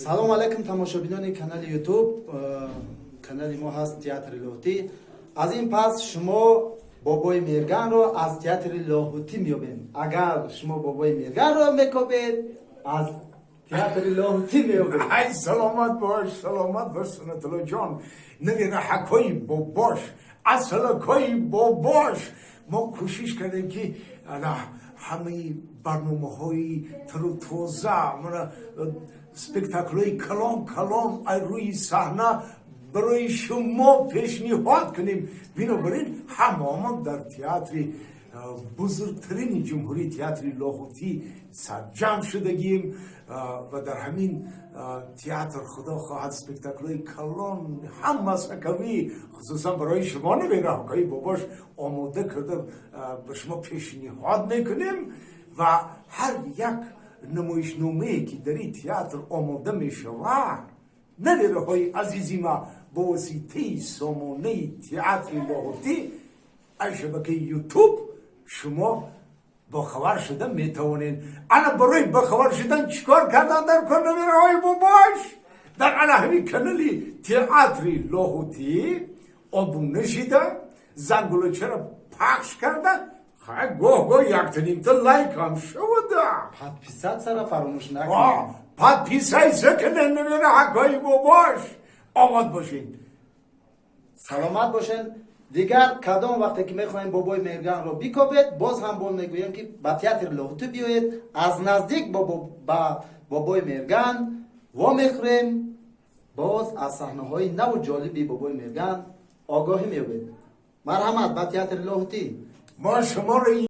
Салом алайкум, тамошобинони канали Ютуб. Канали мо ҳаст Театри Лоҳутӣ. Аз ин пас шумо Бобои Меҳрганро аз Театри Лоҳутӣ меёбед. Агар шумо Бобои Меҳрганро мекобед, аз Театри Лоҳутӣ меёбед. Ай, саломат бош, саломат бош, Сунатулло ҷон. Набираҳакҳои бобош, асалакҳои бобош, мо кӯшиш кардем, ки ана ҳамаи барномаҳои тару тоза, мана спектаклҳои калон калон ай рӯи саҳна барои шумо пешниҳод кунем. Бинобар ин ҳамаомон дар театри бузургтарини ҷумҳурии, Театри Лоҳутӣ, сарҷамъ шудагием ва дар ҳамин театр, худо хоҳад, спектаклҳои калон, ҳам масхакавӣ, хусусан барои шумо, набираҳакҳои бобош, омода карда ба шумо пешниҳод мекунем. Ва ҳар як намоишномае, ки дар ин театр омода мешавад, набираҳои азизи ма, бо воситаи сомонаи Театри Лоҳутӣ аз шабакаи Ютуб шумо бохабар шуда метавонед. Ана барои бохабар шудан чӣ кор кардан дар кор, набираҳои бобош? Дар ана ҳамин канали Театри Лоҳутӣ обуна шида, зангулачаро пахш карда, гоҳ гоҳ яктанимта лайк ҳам шавада. Подписаться ро фаромӯш накунед. Подписаться кунед, набираҳакҳои бобош. Обод бошед. Саломат бошед. Дигар кадом вақте ки мехоҳем Бобои Меҳрганро бикобед, боз ҳам бо мегӯем, ки ба Театри Лоҳутӣ биёед, аз наздик ба Бобои Меҳрган вомехӯрем, боз аз саҳнаҳои наву ҷолиби Бобои Меҳрган огоҳӣ меёбед. Марҳамат ба Театри Лоҳутӣ. Мо шуморо